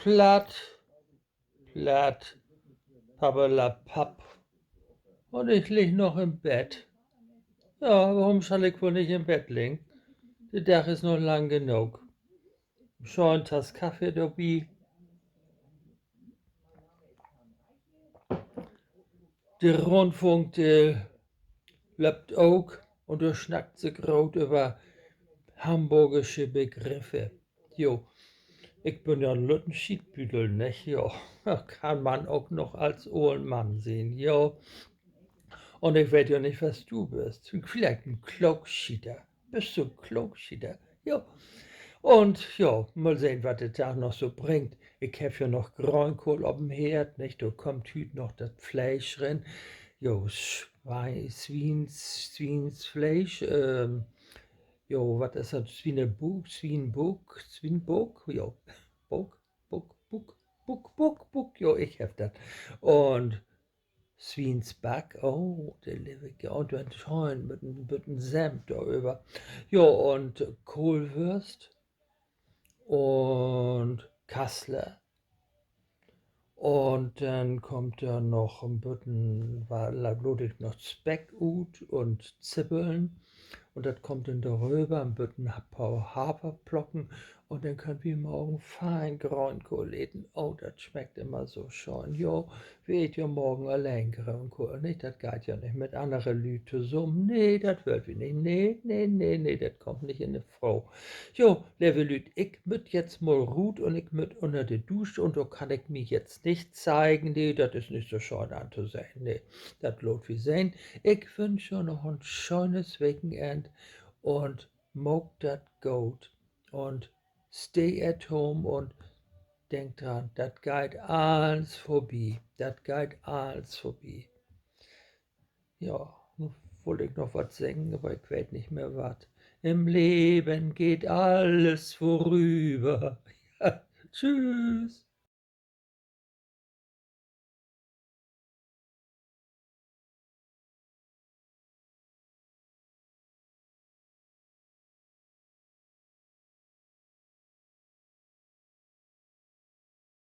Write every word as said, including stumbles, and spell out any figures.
Platt, platt, pappelapapp. Un ik ligg noch in Bett. Ja, worüm schall ik woll nich in Bett liggen? De Dag is noch lang genoog. Schöön Tass Kaffee dorbi. De Rundfunk, de löppt ok, un dor snackt se groot över hamborgische Begriffe. Jo, ik bün ja 'n lütten Schietbüdel, nich? Jo, kann man ok noch as olen Mann sehn, jo. Un ik weet ja nich, wat du büst. Villicht en Klookschieter. Büst du 'n Klookschieter? Jo. Un jo, mal sehn, wat de Dag noch so bringt. Ik heff ja noch Gröönkohl op'n Heerd, nich? Dor kummt hüüt noch dat Fleesch rin. Jo, Swien-, Swiens-, Swiensfleesch, ähm, jo, wat is dat? Swienebuuk, Swienbuuk, Swienbuuk? Jo, Buuk, Buuk, Buuk, Buuk, Buuk, Buuk. Jo, ik heff dat. Un Swiensback, oh, de leev ik ja. Un denn schöön mit en beten Semp doröver. Jo, un Kohlwörst un Kassler. Un denn kummt dor noch en beten, wa-, la-, laat ik noch Speck ut un Zippeln. Un dat kummt denn doröver, en beten ha-, poor Haferflocken. Un denn köönt wi morgen fein Gröönkohl eten. Oh, dat smeckt immer so schöön. Jo, wi eet ja morgen alleen Gröönkohl, nich? Dat geiht ja nich mit annere Lüüd tosamen. Nee, dat wüllt wi nich. Nee, nee, nee, nee, dat kummt nich in de Fraag. Jo, leve Lüüd, ik mutt jetzt mal rut un ik mutt ünner de Dusch un dor kann ik mi jetzt nich zeigen. Nee, dat is nich so schöön antosehn. Nee, dat laat wi sehn. Ik wünsch jo noch en schönes Wekenenn un maakt dat goot un stay at home un denkt dran, dat geiht allens vörbi. Dat geiht allens vörbi. Ja, nu wull ik noch wat seggen, aver ik weet nich mehr wat. Im Leben geht alles vorüber. Tschüss.